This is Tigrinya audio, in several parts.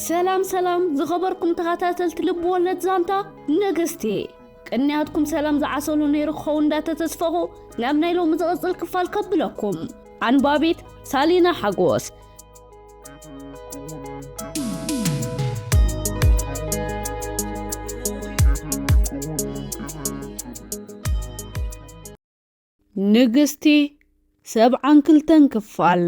ሰላም ሰላም ዝኸበርኩም ተኸታተልቲ ልብ ወለድ ዛንታ ንግስቲ፣ ቅንያትኩም ሰላም ዝዓሰሉ ነይሩ ክኸውን እንዳተተስፈኹ ናብ ናይ ሎሚ ዝቕጽል ክፋል ከብለኩም። ኣንባቢት ሳሊና ሓጎስ። ንግስቲ ሰብዓን ክልተን ክፋል።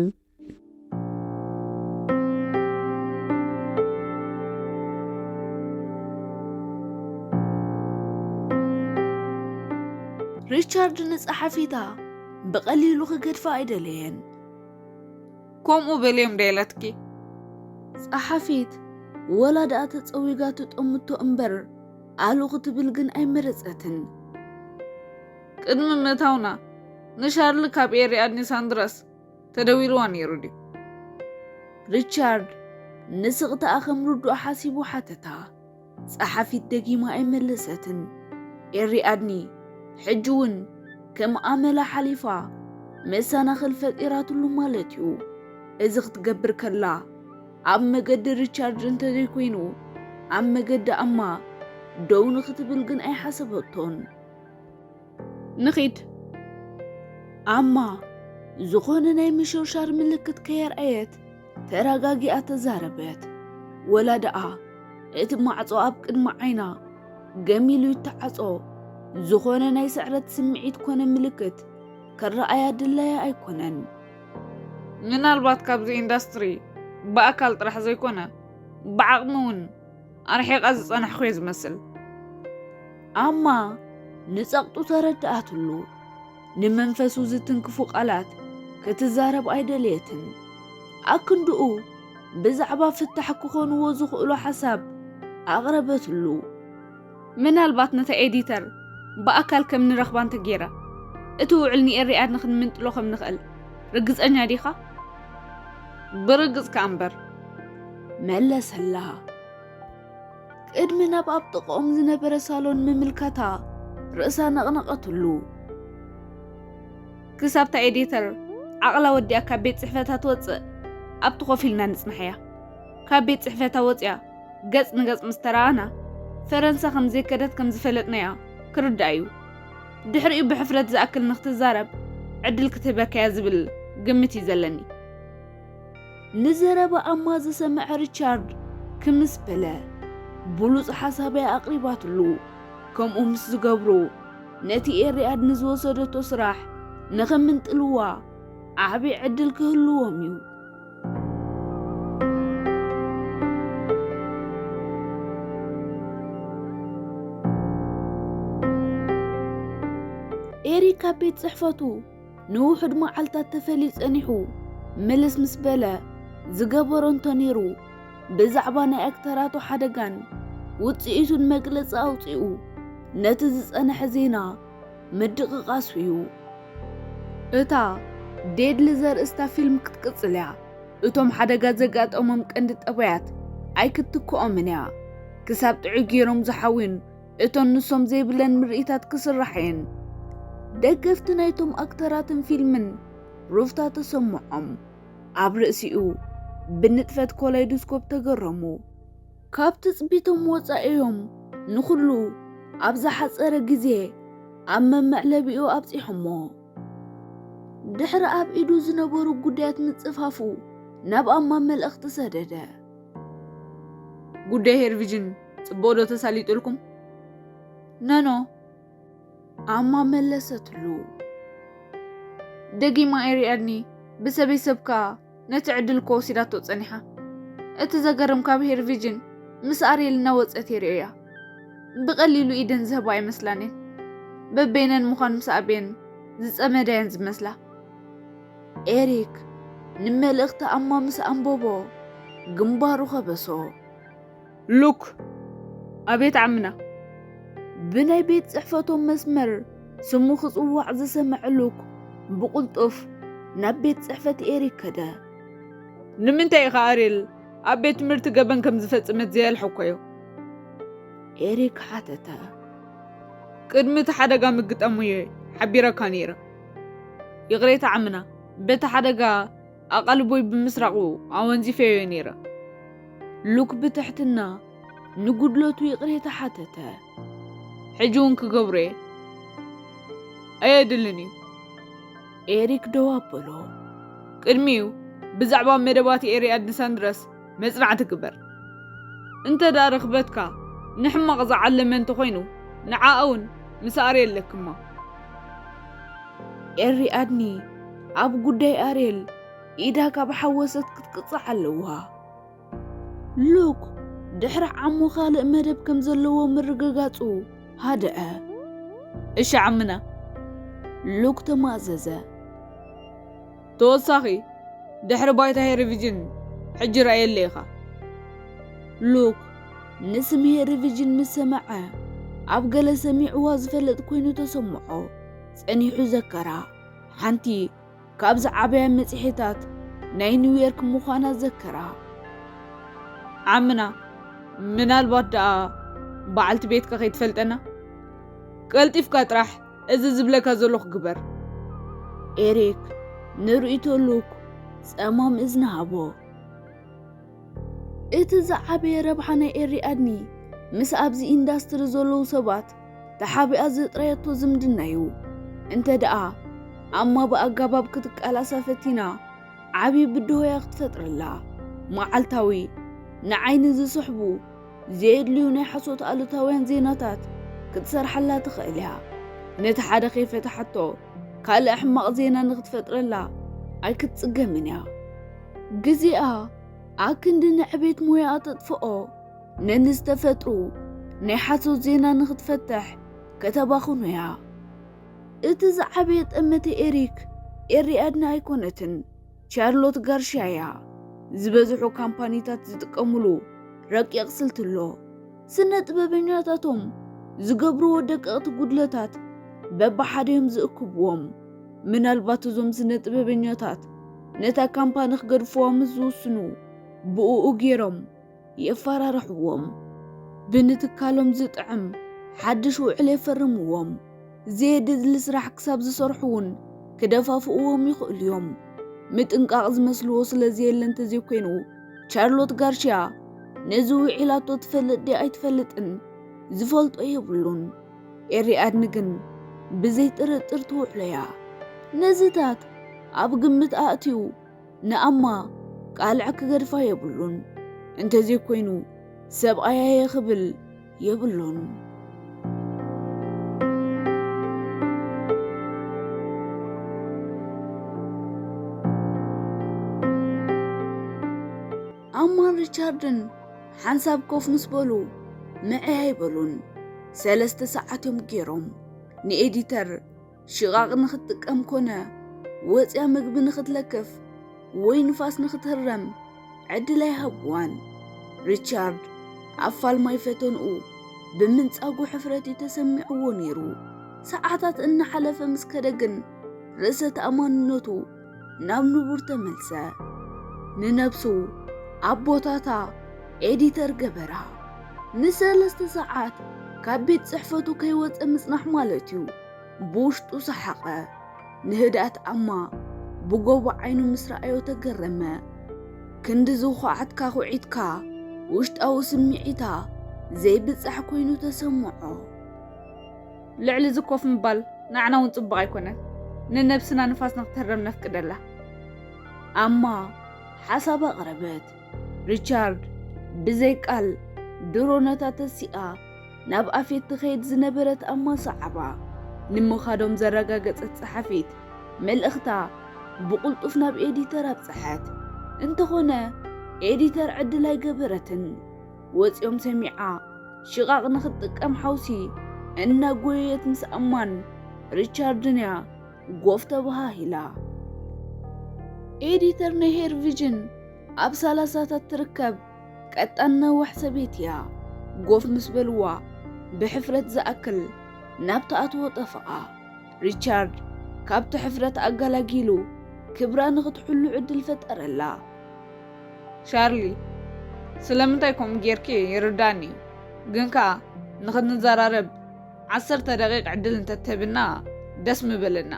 ሪቻርድ ንጸሓፊታ ብቐሊሉ ክገድፋ ኣይደለየን። ከምኡ በልዮም ዶ ኢላትኪ? ጸሓፊት ወላ ደኣ ተጸዊጋ ትጠምቶ እምበር ኣሉ ክትብል ግን ኣይመረጸትን። ቅድሚ ምእታውና ንሻርል ካብ ኤሪኣድኒ ሳንድራስ ተደዊልዋ ነይሩ ድዩ? ሪቻርድ ንስቕታኣ ከም ርዱእ ሓሲቡ ሓተታ። ጸሓፊት ደጊማ ኣይመለሰትን። ኤሪኣድኒ ሕጂ እውን ከም ኣመላ ሓሊፋ መሰናኽል ፈጢራትሉ ማለት እዩ። እዚ ክትገብር ከላ ኣብ መገዲ ሪቻርድ እንተዘይኮይኑ ኣብ መገዲ ኣማ ደው ንክትብል ግን ኣይሓሰበቶን። ንኺድ። ኣማ ዝኾነ ናይ ምሽርሻር ምልክት ከየርኣየት ተረጋጊኣ ተዛረበት። ወላ ደኣ እቲ ማዕጾ ኣብ ቅድሚ ዓይና ገሚሉ ይተዓጾ፣ ዝኾነ ናይ ስዕረት ስምዒት ኮነ ምልክት ከረኣያ ድላያ ኣይኮነን። ምናልባት ካብዚ ኢንዳስትሪ ብኣካል ጥራሕ ዘይኮነ ብዓቕሚ እውን ኣርሒቓ ዝጸናሕኹ እየ ዝመስል። ኣማ ንጸቕጡ ተረድኣትሉ። ንመንፈሱ ዝትንክፉ ቃላት ክትዛረብ ኣይደለየትን። ኣክንድኡ ብዛዕባ ፍታሕ ክኾንዎ ዝኽእሉ ሓሳብ ኣቕረበትሉ። ምናልባት ነታ ኤዲተር ብኣካል ከም ንረኽባ እንተጌራ፣ እቲ ውዕል ንኤሪኣድኒ ክንምንጥሎ ከም ንኽእል ርግጸኛ ዲኻ? ብርግጽ ከኣ እምበር። መለሰላ። ቅድሚ ናብ ኣብ ጥቕኦም ዝነበረ ሳሎን ምምልካታ ርእሳ ነቕነቐትሉ። ክሳብታ ኤዲተር ዓቕላ ወዲኣ ካብ ቤት ጽሕፈታ ትወጽእ ኣብቲ ኮፍ ኢልና ንጽናሕያ። ካብ ቤት ጽሕፈታ ወጺኣ ገጽ ንገጽ ምስ ተረኣና፣ ፈረንሳ ከም ዘይከደት ከም ዝፈለጥናያ ክርዳእ እዩ። ድሕሪኡ ብሕፍረት ዝኣክል ንክትዛረብ ዕድል ክትህበካያ ዝብል ግምት እዩ ዘለኒ። ንዘረባ ኣማ ዝሰምዐ ሪቻርድ ክምስ በለ። ብሉጽ ሓሳብ እያ ኣቕሪባትሉ። ከምኡ ምስ ዝገብሩ፣ ነቲ ኤሪኣድ ንዝወሰደቶ ስራሕ ንኽምንጥልዋ ዓቢ ዕድል ክህልዎም እዩ። ኤሪክ ኣብ ቤት ጽሕፈቱ ንውሑድ መዓልታት ተፈልዩ ጸኒሑ ምልስ ምስ በለ፣ ዝገበሮ እንተነይሩ፣ ብዛዕባ ናይ ኣክተራቱ ሓደጋን ውጽኢቱን መግለጺ ኣውጺኡ፣ ነቲ ዝጸንሐ ዜና ምድቕቓሱ እዩ። እታ ዴድሊ ዘርእስታ ፊልም ክትቅጽል እያ። እቶም ሓደጋ ዘጋጠሞም ቀንዲ ጠባያት ኣይክትክኦምን እያ። ክሳብ ጥዑይ ገይሮም ዝሓውዩን እቶን ንሶም ዘይብለን ምርኢታት ክስራሕ እየን። ደገፍቲ ናይቶም ኣክተራትን ፊልምን ሩፍታ ተሰምዖም። ኣብ ርእሲኡ ብንጥፈት ኮላይዶስኮፕ ተገረሙ። ካብ ትጽቢቶም ወጻኢ እዮም ንኹሉ ኣብ ዝሓጸረ ግዜ ኣብ መመዕለቢኡ ኣብጺሖሞ። ድሕሪ ኣብ ኢዱ ዝነበሩ ጉዳያት ምጽፋፉ ናብ ኣማ መልእኽቲ ሰደደ። ጉዳይ ሄርቪጅን ጽቡቕ ዶ ተሳሊጡልኩም? ነኖ፣ ኣማ መለሰትሉ። ደጊማ ኤሪኣድኒ ብሰበይ ሰብካ ነቲ ዕድል እኮ ወሲዳቶ ጸኒሓ። እቲ ዘገርም ካብ ሄርቪጅን ምስ ኣርየል እናወጸት የርእያ። ብቐሊሉ ኢደን ዝህባ ኣይመስላን እየን። በበይነን ምዃን ምስ ኣበየን ዝጸመዳ እየን ዝመስላ። ኤሪክ ንመልእኽቲ ኣማ ምስ ኣንበቦ ግንባሩ ከበሶ። ሉክ፣ ኣቤት ዓምና። ብናይ ቤት ጽሕፈቶም መስመር ስሙ ክጽዋዕ ዝሰምዐ ሉክ ብቕልጡፍ ናብ ቤት ጽሕፈት ኤሪክ ከደ። ንምንታይ ኢኻ ኣርየል ኣብ ቤት ትምህርቲ ገበን ከም ዝፈጽመት ዘየልሐኳዮ? ኤሪክ ሓተተ። ቅድሚ እቲ ሓደጋ ምግጣሙ እየ ሓቢረካ ነይረ። ይቕሬታ ዓምና፣ በቲ ሓደጋ ኣቓልቦይ ብምስራቑ ኣወንዚፈዮ ነይረ። ሉክ ብትሕትና ንጉድለቱ ይቕሬታ ሓተተ። ሕጂ እውን ክገብሮ እየ። ኣየድልን እዩ። ኤሪክ ደው ኣበሎ። ቅድሚኡ ብዛዕባ መደባት ኤሪኣድን ሳንድራስ መጽናዕቲ ግበር። እንተ ደኣ ርኽበትካ ንሕማቕ ዝዓለመ እንተኾይኑ፣ ንዓኣ እውን ምስ ኣርየል ለክማ። ኤሪኣድኒ ኣብ ጉዳይ ኣርየል ኢዳ ካብ ሓወሰት ክትቅጻዕ ኣለዋ። ሉክ ድሕሪ ዓሙ ካልእ መደብ ከም ዘለዎ ምርግጋጹ ሃደአ። እሺ ዓምና። ሉክ ተማእዘዘ። ተወሳኺ ድሕሪ ባይታ ሄሪ ቪዥን ሕጂ ረኣየለ ኢኻ። ሉክ ንስም ሄሪ ቪዥን ምስ ሰምዐ ኣብ ገለ ሰሚዕዋ ዝፈልጥ ኮይኑ ተሰምዖ። ጸኒሑ ዘከራ። ሓንቲ ካብ ዝዓበያ መጽሔታት ናይ ኒውዮርክ ምዃና ዘከራ። ዓምና፣ ምናልባት ደኣ በዓልቲ ቤትካ ከይትፈልጠና? ቀልጢፍካ ጥራሕ እዚ ዝብለካ ዘለኹ ግበር። ኤሪክ ንርእይቶ ሉክ ጸማም እዝኒ ሃቦ። እቲ ዝዓበየ ረብሓ ናይ ኤሪኣድኒ ምስ ኣብዚ ኢንዳስትሪ ዘለዉ ሰባት ተሓቢኣ ዘጥረየቶ ዝምድና እዩ። እንተ ደኣ ኣማ ብኣጋባብ ክትቃላሳ ፈቲና ዓብዪ ብድሆያ ክትፈጥረላ፣ መዓልታዊ ንዓይኒ ዝስሕቡ ዘየድልዩ ናይ ሓሶት ኣሉታውያን ዜናታት ክትሰርሓላ ትኽእል እያ። ነቲ ሓደ ከይፈትሓቶ ካልእ ሕማቕ ዜና ንክትፈጥረላ ኣይክትጽገምን እያ። ግዜኣ ኣክንዲ ንዕቤት ሞያኣ ተጥፍኦ፣ ነንዝተፈጥሩ ናይ ሓሶት ዜና ንክትፈትሕ ከተባኽኖ እያ። እቲ ዝዓበየ ጠመተ ኤሪክ ኤሪኣድና ኣይኮነትን፣ ቻርሎት ጋርሽያ እያ። ዝበዝሑ ካምፓኒታት ዝጥቀሙሉ ረቂቕ ስልቲ ኣሎ። ስነ ጥበበኛታቶም ዝገብርዎ ደቀቕቲ ጉድለታት በብሓደ እዮም ዝእክብዎም። ምናልባት እዞም ስነ ጥበበኛታት ነታ ካምፓኒ ክገድፍዋ ምስ ዝውስኑ ብእኡ ገይሮም የፈራርሕዎም። ብንትካሎም ዝጥዕም ሓድሽ ውዕል የፈርምዎም። ዘየድሊ ስራሕ ክሳብ ዝሰርሑ እውን ክደፋፍእዎም ይኽእሉ እዮም። ምጥንቃቕ ዝመስልዎ ስለ ዘየለ እንተዘይኮይኑ፣ ቻርሎት ጋርሽያ ነዚ ውዒላቶ ትፈልጥ ድያ ኣይትፈልጥን ዝፈልጦ የብሉን። ኤሪኣድኒ ግን ብዘይ ጥርጥር ትውዕሎ እያ። ነዚታት ኣብ ግምት ኣእትዩ ንኣማ ቃልዕ ክገድፋ የብሉን። እንተዘይኮይኑ ሰብኣያየ ክብል የብሉን። ኣማን ሪቻርድን ሓንሳብ ኮፍ ምስ በሉ ምዕይ ኣይበሉን። ሰለስተ ሰዓት እዮም ገይሮም። ንኤዲተር ሽቓቕ ንኽትጥቀም ኮነ ወጽያ ምግቢ ንኽትለክፍ ወይ ንፋስ ንኽትህረም ዕድል ኣይሃብዋን። ሪቻርድ ኣብ ፋልማይ ፈተንኡ ብምንጻጉ ሕፍረት እዩ ተሰሚዕዎ ነይሩ። ሰዓታት እናሓለፈ ምስ ከደ ግን ርእሰ ተኣማንነቱ ናብ ንቡር ተመልሰ። ንነብሱ ኣብ ቦታታ ኤዲተር ገበራ። ንሰለስተ ሰዓት ካብ ቤት ጽሕፈቱ ከይወጸ ምጽናሕ ማለት እዩ። ብውሽጡ ሰሓቐ። ንህድኣት ኣማ ብጎቦ ዓይኑ ምስ ረኣዮ ተገረመ። ክንዲ ዝኹዓትካ ኩዒትካ ውሽጣዊ ስምዒታ ዘይብጻሕ ኮይኑ ተሰምዖ። ልዕሊ እዚ ኮፍ ምባል ንዓና እውን ጽቡቕ ኣይኮነን። ንነብስና ንፋስ ንክትህረም ነፍቅደላ። ኣማ ሓሳብ ኣቕረበት። ሪቻርድ ብዘይ ቃል ድሮ ነታ ተሲኣ ናብ ኣፌት ትኸይድ ዝነበረት ኣማ ሰዓባ። ንምኻዶም ዘረጋገጸት ጸሓፊት መልእኽታ ብቕልጡፍ ናብ ኤዲተር ኣብጽሐት። እንተኾነ ኤዲተር ዕድል ኣይገበረትን። ወጺኦም ሰሚዓ ሽቓቕ ንኽትጥቀም ሓውሲ እናጎየየት ምስ ኣማን ሪቻርድን እያ ጎፍ ተበሃሂላ። ኤዲተር ናይ ሄር ቪዥን ኣብ ሰላሳታት ትርከብ ቀጣን ነዋሕ ሰበይቲ እያ። ጎፍ ምስ በልዋ ብሕፍረት ዝኣክል ናብ ትኣትዎ ጠፍኣ። ሪቻርድ ካብቲ ሕፍረት ኣገላጊሉ ክብራ ንኽትሕሉ ዕድል ፈጠረላ። ሻርሊ፣ ስለምንታይ ከምኡ ጌርኪ ይርዳኒ እዩ፣ ግን ከኣ ንኽንዘራረብ ዓሰርተ ደቂቕ ዕድል እንተትህብና ደስ ምበለና።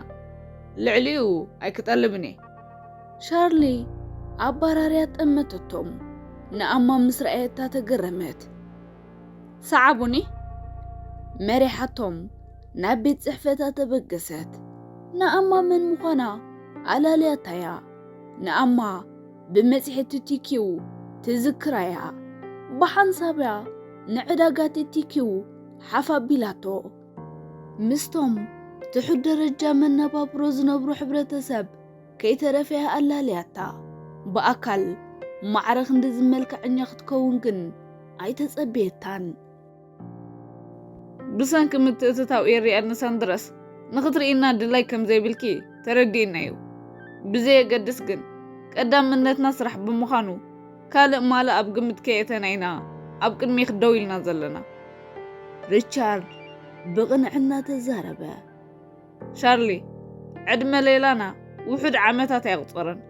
ልዕሊኡ ኣይክጠልብን እየ። ሻርሊ ኣባራርያ ጠመተቶም። ንኣማ ምስ ረኣየታ ተገረመት። "ሰዓቡኒ?" መሪሓቶም ናብ ቤት ጽሕፈታ ተበገሰት። ንኣማ መን ምዃና ኣላልያታያ። ንኣማ ብመጽሔት ቲቲኪው ትዝክራያ። ብሓንሳብያ ንዕዳጋ ቲቲኪው ሓፍ ኣቢላቶ። ምስቶም ትሑት ደረጃ መነባብሮ ዝነብሩ ሕብረተሰብ ከይተረፈያ ኣላልያታ። ብኣካል ማዕረ ክንድዚ መልክዐኛ ክትከውን ግን ኣይተጸበየታን። ብሰንኪ ምትእትታው ኤርያድ ንሳንድረስ ንኽትርእይና ድላይ ከም ዘይብልኪ ተረዲእና እዩ። ብዘየገድስ ግን ቀዳምነትና ስራሕ ብምዃኑ ካልእ ማለ ኣብ ግምት ከየእተና ኢና ኣብ ቅድሚኽ ደው ኢልና ዘለና። ሪቻርድ ብቕንዕና ተዛረበ። ሻርሊ፣ ዕድመ ሌላና ውሑድ ዓመታት ኣየቑጸረን።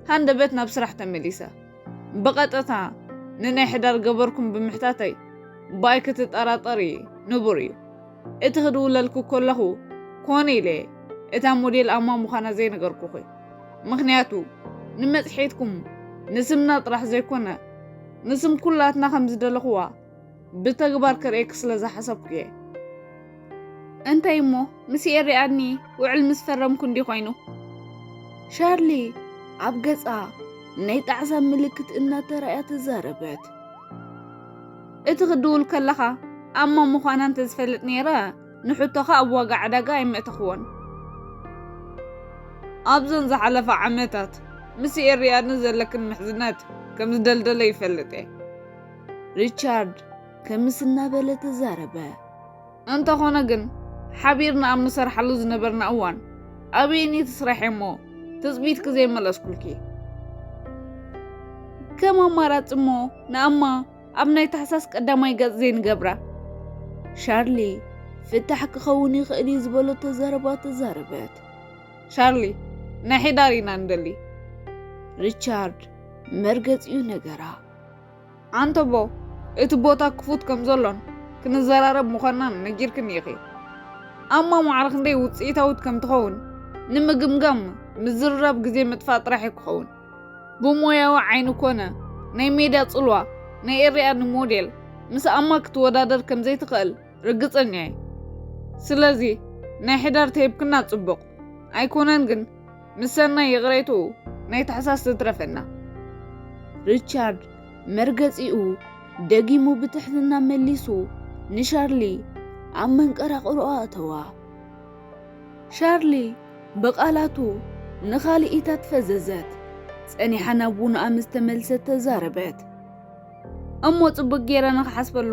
ሃንደበት ናብ ስራሕ ተመሊሰ። ብቐጥታ ንናይ ሕዳር ገበርኩም ብምሕታተይ ብኣይ ክትጠራጠሪ ንቡር እዩ። እቲ ክድውለልኩ ከለኹ ኮነ ኢለ እታ ሞዴል ኣማ ምዃና ዘይነገርኩኺ። ምኽንያቱ ንመጽሔትኩም ንስምና ጥራሕ ዘይኮነ ንስም ኩላትና ከም ዝደለኽዋ ብተግባር ክርእየኪ ስለ ዝሓሰብኩ እየ። እንታይ እሞ ምስ ኤሪ ኣድኒ ውዕል ምስ ፈረምኩ እንዲ ኮይኑ? ሻርሊ ኣብ ገጻ ናይ ጣዕሳ ምልክት እናተራእያ ተዛረበት። እቲ ክድውል ከለኻ ኣማ ምዃና እንተዝፈልጥ ነይረ ንሕቶኻ ኣብ ዋጋ ዕዳጋ ኣይምእተኽዎን። ኣብዘን ዝሓለፋ ዓመታት ምስ ኤሪ ኣድኒ ዘለክን ምሕዝነት ከም ዝደልደለ ይፈልጥ እየ። ሪቻርድ ክምስ እናበለ ተዛረበ። እንተኾነ ግን ሓቢርና ኣብ ንሰርሓሉ ዝነበርና እዋን ኣበይኒ ትስራሕ እሞ ትጽቢትኪ ዘይመለስኩልኪ። ከም ኣማራጺ እሞ ንኣማ ኣብ ናይ ታሕሳስ ቀዳማይ ገጽ ዘይንገብራ። ሻርሊ ፍታሕ ክኸውን ይኽእል እዩ ዝበለቶ ዘረባ ተዛረበት። ሻርሊ፣ ናይ ሕዳር ኢና ንደሊ። ሪቻርድ መርገጺኡ ነገራ። ኣንተቦ፣ እቲ ቦታ ክፉት ከም ዘሎን ክንዘራረብ ምዃንናን ነጊርክኒ ኢኺ። ኣማ ማዕረ ክንደይ ውጽኢታዊት ከም ትኸውን ንምግምጋም ምዝርራብ ግዜ ምጥፋእ ጥራሕ እዩ ክኸውን። ብሞያዊ ዓይኒ ኮነ ናይ ሜድያ ጽልዋ ናይ ኤሪ ኣድኒ ሞዴል ምስ ኣማ ክትወዳደር ከም ዘይትኽእል ርግጸኛ እየ። ስለዚ ናይ ሕዳር ተሂብክና ጽቡቕ ኣይኮነን፣ ግን ምስ ሰናይ ይቕሬትኡ ናይ ታሕሳስ ትትረፈና። ሪቻርድ መርገጺኡ ደጊሙ ብትሕትና መሊሱ ንሻርሊ ኣብ መንቀራቕሮኣ ኣተዋ። ሻርሊ ብቓላቱ ንኻልኢታት ፈዘዘት። ጸኒሓ ናብ ቡንኣ ምስ ተመልሰት ተዛረበት። እሞ ጽቡቕ ገይረ ንኽሓስበሉ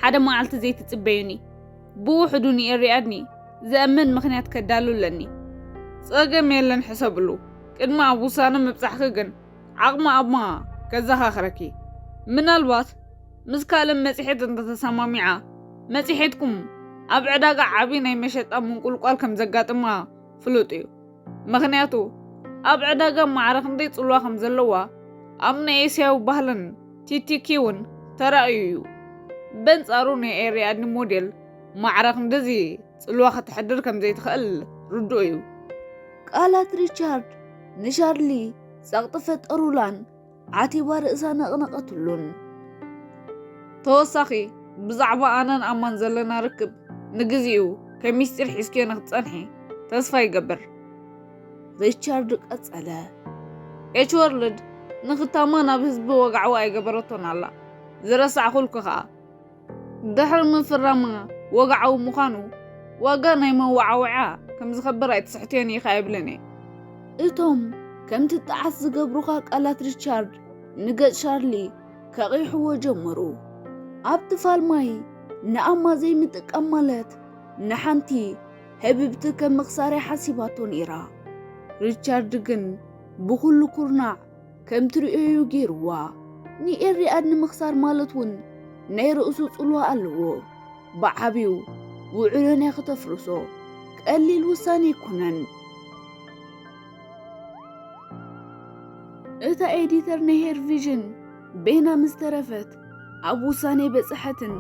ሓደ መዓልቲ ዘይትጽበዩኒ። ብውሕዱ ንኤሪ ኣድኒ ዘእምን ምኽንያት ከዳሉ ኣለኒ። ጸገም የለን፣ ሕሰብሉ። ቅድሚ ኣብ ውሳነ ምብጻሕኪ ግን ዓቕሚ ኣማ ከዘኻኽረኪ። ምናልባት ምስ ካልእ መጽሔት እንተተሰማሚዓ፣ መጽሔትኩም ኣብ ዕዳጋ ዓቢ ናይ መሸጣ ምንቁልቋል ከም ዘጋጥማ ፍሉጥ እዩ። ምኽንያቱ ኣብ ዕዳጋ ማዕረ ክንደይ ጽልዋ ከም ዘለዋ ኣብ ናይ ኤስያዊ ባህልን ቲቲኪ እውን ተራእዩ እዩ። በንጻሩ ናይ ኤሪ ኣድኒ ሞዴል ማዕረ ክንድዚ ጽልዋ ከተሕድር ከም ዘይትኽእል ርዱእ እዩ። ቃላት ሪቻርድ ንሻርሊ ጸቕጢ ፈጠሩላን ዓቲባ ርእሳ ነቕነቐትሉን። ተወሳኺ ብዛዕባ ኣነን ኣማን ዘለና ርክብ ንግዚኡ ከም ሚስጢር ሒዝክዮ ንኽትጸንሒ ተስፋ ይገብር። ሪቻርድ ቀጸለ። ኤች ወርልድ ንኽታማ ናብ ህዝቢ ወግዓዊ ኣይገበረቶን ኣላ። ዝረሳዕኹልኪ ኸኣ ድሕሪ ምፍራማ ወግዓዊ ምዃኑ ዋጋ ናይ መወዓውዒያ ከም ዝኸብር ኣይትስሕትዮን ኢኺ ኣይብልን እየ። እቶም ከም ትጠዓስ ዝገብሩኻ ቃላት ሪቻርድ ንገጽ ሻርሊ ከቒሕዎ ጀመሩ። ኣብቲ ፋልማይ ንኣማ ዘይምጥቃም ማለት ንሓንቲ ህብብቲ ከም ምኽሳር እያ ሓሲባቶ ነይራ። ሪቻርድ ግን ብኹሉ ኩርናዕ ከም ትርእዮ እዩ ገይርዋ። ንኤሪ ኣድኒ ምኽሳር ማለት እውን ናይ ርእሱ ጽልዋ ኣለዎ። ብዓብዩ ውዕሎን እያ ክተፍርሶ። ቀሊል ውሳኔ ኣይኮነን። እታ ኤዲተር ናይ ሄር ቪዥን ቤና ምስ ተረፈት ኣብ ውሳኔ በጽሐትን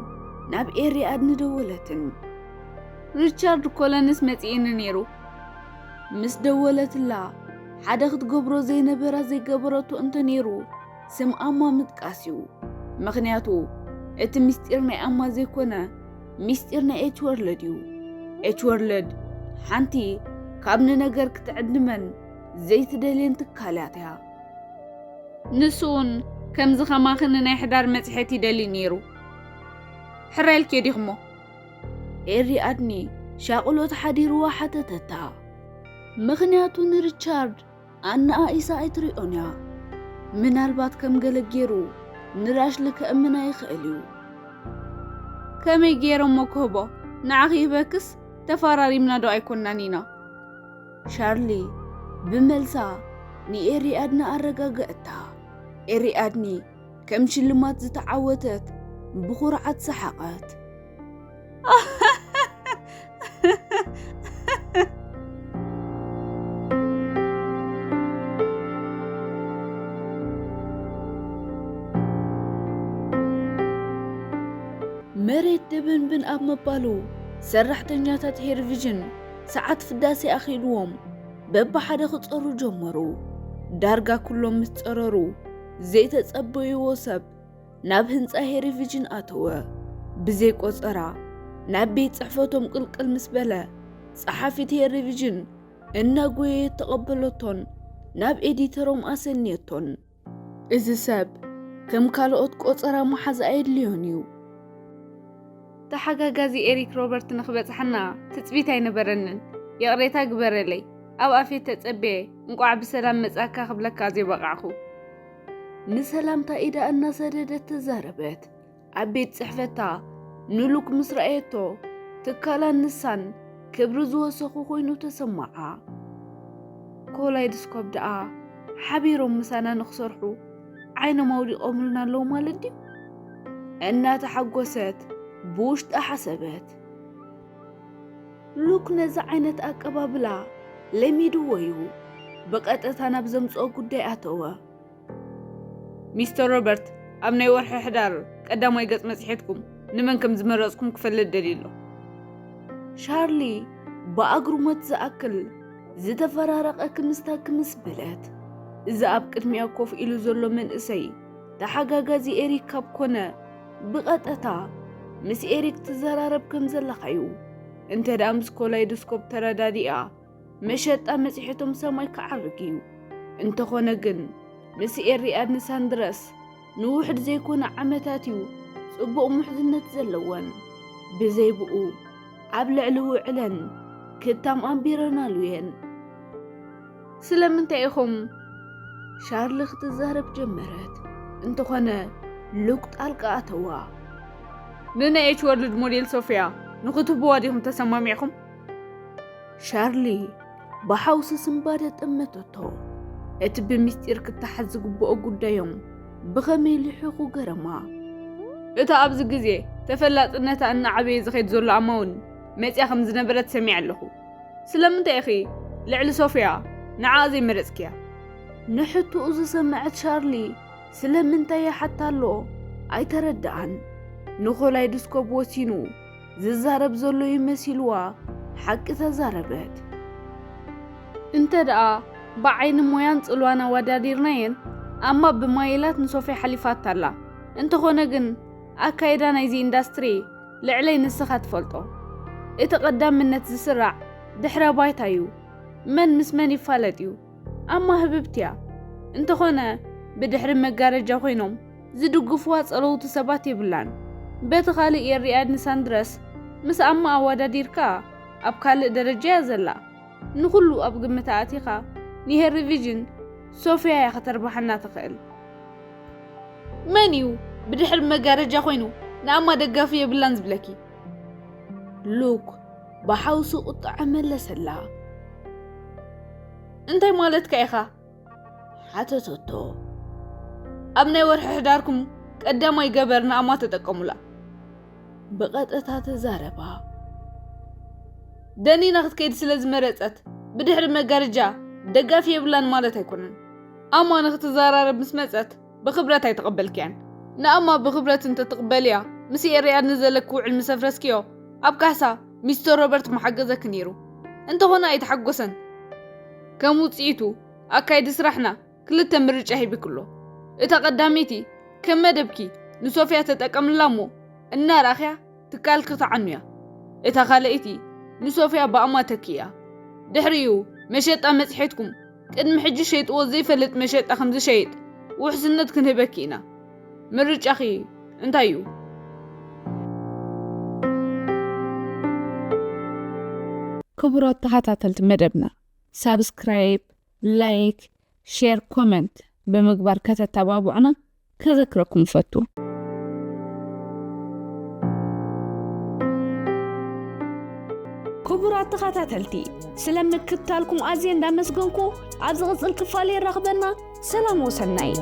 ናብ ኤሪ ኣድኒ ደወለትን። ሪቻርድ ኮለንስ መጺእኒ ነይሩ። ምስ ደወለትላ ሓደ ክትገብሮ ዘይነበራ ዘይገበረቶ እንተ ነይሩ ስም ኣማ ምጥቃስ እዩ። ምኽንያቱ እቲ ምስጢር ናይ ኣማ ዘይኮነ፣ ምስጢር ናይ ኤች ወርልድ እዩ። ኤች ወርልድ ሓንቲ ካብ ንነገር ክትዕድመን ዘይትደልየን ትካላት እያ። ንሱ እውን ከምዚ ከማኺ ንናይ ሕዳር መጽሔት ይደሊ ነይሩ። ሕራይ ኢልኪ ዲኽሞ? ኤሪ ኣድኒ ሻቕሎት ሓዲርዋ ሓተተታ። ምኽንያቱ ንሪቻርድ ኣነኣኢሳ ኣይትሪኦን እያ። ምናልባት ከም ገለ ገይሩ ንራሽሊ ከእምና ይኽእል እዩ። ከመይ ገይረ እሞ ክህቦ? ንዓኺ ይህበክስ ተፈራሪምና ዶ ኣይኮናን ኢና? ሻርሊ ብመልሳ ንኤሪ ኣድኒ ኣረጋገእታ። ኤሪ ኣድኒ ከም ሽልማት ዝተዓወተት ብኹርዓት ሰሓቐት። መሬት ድብንብን ኣብ ምባሉ፣ ሰራሕተኛታት ሄርቪዥን ሰዓት ፍዳሴ ኣኺልዎም በብሓደ ክጸሩ ጀመሩ። ዳርጋ ኩሎም ምስ ጸረሩ፣ ዘይተጸበይዎ ሰብ ናብ ህንጻ ሄርቪዥን ኣተወ። ብዘይ ቆጸራ ናብ ቤት ጽሕፈቶም ቅልቅል ምስ በለ፣ ጸሓፊት ሄርቪዥን እናጎየየት ተቐበለቶን ናብ ኤዲተሮም ኣሰንየቶን። እዚ ሰብ ከም ካልኦት ቆጸራ መሓዝ ኣየድልዮን እዩ። ተሓጋጋዚ ኤሪክ ሮበርት ንኽበጽሓና ትጽቢት ኣይነበረንን። ይቕሬታ ግበረለይ። ኣብ ኣፌት ተጸቤ እንቋዕ ብሰላም መጻካ ክብለካ ዘይበቃዕኹ። ንሰላምታ ኢዳ እናሰደደት ተዛረበት። ኣብ ቤት ጽሕፈታ ንሉክ ምስ ረኣየቶ፣ ትካላን ንሳን ክብሪ ዝወሰኹ ኮይኑ ተሰማዓ። ኮላይድስኮፕ ደኣ ሓቢሮም ምሳና ንኽሰርሑ ዓይኖም ኣውዲቖምልና ኣለዉ ማለት ድዩ? እናተሓጎሰት ብውሽጣ ሓሰበት። ሉክ ነዚ ዓይነት ኣቀባብላ ለሚድዎ እዩ። ብቐጥታ ናብ ዘምጽኦ ጉዳይ ኣተወ። ሚስተር ሮበርት፣ ኣብ ናይ ወርሒ ሕዳር ቀዳማይ ገጽ መጽሔትኩም ንመን ከም ዝመረጽኩም ክፈልጥ ደልዩ ኣሎ። ሻርሊ ብኣግርሞት ዝኣክል ዝተፈራረቐ ክምስታ ክምስ በለት። እዚ ኣብ ቅድሚኣ ኮፍ ኢሉ ዘሎ መንእሰይ ተሓጋጋዚ ኤሪክ ካብ ኮነ፣ ብቐጥታ ምስ ኤሪክ ትዘራረብ ከም ዘለኻ'ዩ። እንተ ደኣ ምስ ኮላይዶስኮፕ ተረዳዲኣ፣ መሸጣ መጽሔቶም ሰማይ ክዓርግ እዩ። እንተኾነ ግን፣ ምስ ኤሪ ኣድን ሳንድረስ ንውሕድ ዘይኮነ ዓመታት እዩ ጽቡቕ ምሕዝነት ዘለወን። ብዘይ ብኡ፣ ኣብ ልዕሊ ውዕለን ክታም ኣንቢረናሉ እየን። ስለምንታይ ኢኹም? ሻርሊ ክትዛረብ ጀመረት። እንተኾነ፣ ሉክ ጣልቃ ኣተዋ። ንናይ ኤች ወርልድ ሞዴል ሶፊያ ንኽትህብዋ ዲኹም ተሰማሚዕኹም? ሻርሊ ብሓውሲ ስንባደ ጠመተቶ። እቲ ብምስጢር ክተሓዝ ዝግብኦ ጉዳዮም ብኸመይ ልሒኹ ገረማ። እታ ኣብዚ ግዜ ተፈላጥነታ እናዓበየ ዝኸይድ ዘሎ ኣማውን መጽያ ከም ዝነበረት ሰሚዐ ኣለኹ። ስለምንታይ ኢኺ ልዕሊ ሶፊያ ንዓኣ ዘይመረጽክያ? ንሕቶኡ ዝሰምዐት ሻርሊ ስለምንታይ ይሓታ ኣሎ ኣይተረድኣን። ንኾላይዶስኮፕ ወሲኑ ዝዛረብ ዘሎ እዩ መሲልዋ ሓቂ ተዛረበት። እንተ ደኣ ብዓይኒ ሞያን ጽልዋን ኣወዳዲርናየን፣ ኣማ ብማይላት ንሶፊያ ሓሊፋታ ኣላ። እንተኾነ ግን፣ ኣካይዳ ናይዚ ኢንዳስትሪ ልዕለይ ንስኻ ትፈልጦ። እቲ ቀዳምነት ዝስራዕ ድሕረ ባይታ እዩ። መን ምስ መን ይፋለጥ እዩ። ኣማ ህብብቲ እያ። እንተኾነ፣ ብድሕሪ መጋረጃ ኮይኖም ዝድግፍዋ ጸለውቲ ሰባት የብላን። በቲ ካልእ ኤሪ ኣድን ሳንድረስ ምስ ኣማ ኣወዳዲርካ ኣብ ካልእ ደረጃ እያ ዘላ። ንኹሉ ኣብ ግምት ኣእቲኻ ንሄሪ ቪዥን ሶፊያ እያ ከተርብሓና ትኽእል። መን እዩ ብድሕሪ መጋረጃ ኮይኑ ንኣማ ደጋፊ የብላን ዝብለኪ? ሉክ ብሓውሲ ቁጥዐ መለሰላ። እንታይ ማለትካ ኢኻ? ሓተተቶ። ኣብ ናይ ወርሒ ሕዳርኩም ቀዳማይ ገበር ንኣማ ተጠቀሙላ። ብቐጥታ ተዛረባ። ደኒና ክትከይድ ስለ ዝመረጸት ብድሕሪ መጋረጃ ደጋፊ የብላን ማለት ኣይኮነን። ኣማ ንኽትዘራረብ ምስ መጸት ብኽብረት ኣይተቐበልክያን። ንኣማ ብኽብረት እንተትቕበልያ ምስ ኤርያድ ንዘለኪ ውዕል ምስ ኣፍረስክዮ ኣብ ካሕሳ ሚስተር ሮበርት ምሓገዘኪ ነይሩ። እንተኾነ ኣይተሓጎሰን። ከም ውጽኢቱ ኣካይዲ ስራሕና ክልተ ምርጫ ሂብክሎ። እታ ቀዳመይቲ ከም መደብኪ ንሶፍያ ተጠቀምላ እሞ እናረኣኽያ ትካልኪ ተዓኑያ። እታ ካልኣይቲ ንሶፍያ ብኣማ ተኪእያ። ድሕሪኡ መሸጣ መጽሔትኩም ቅድሚ ሕጂ ሸይጥዎ ዘይፈልጥ መሸጣ ከም ዝሸይጥ ውሕስነት ክንህበኪ ኢና። ምርጫኺ እንታይ እዩ? ክቡራት ተኸታተልቲ መደብና ሳብስክራይብ፣ ላይክ፣ ሼር፣ ኮመንት ብምግባር ከተተባብዑና ከዘክረኩም እፈቱ። ክቡራት ተኸታተልቲ፣ ስለ ምክትታልኩም ኣዝየ እንዳመስገንኩ፣ ኣብ ዝቕጽል ክፋል የራኽበና። ሰላም ወሰናይ።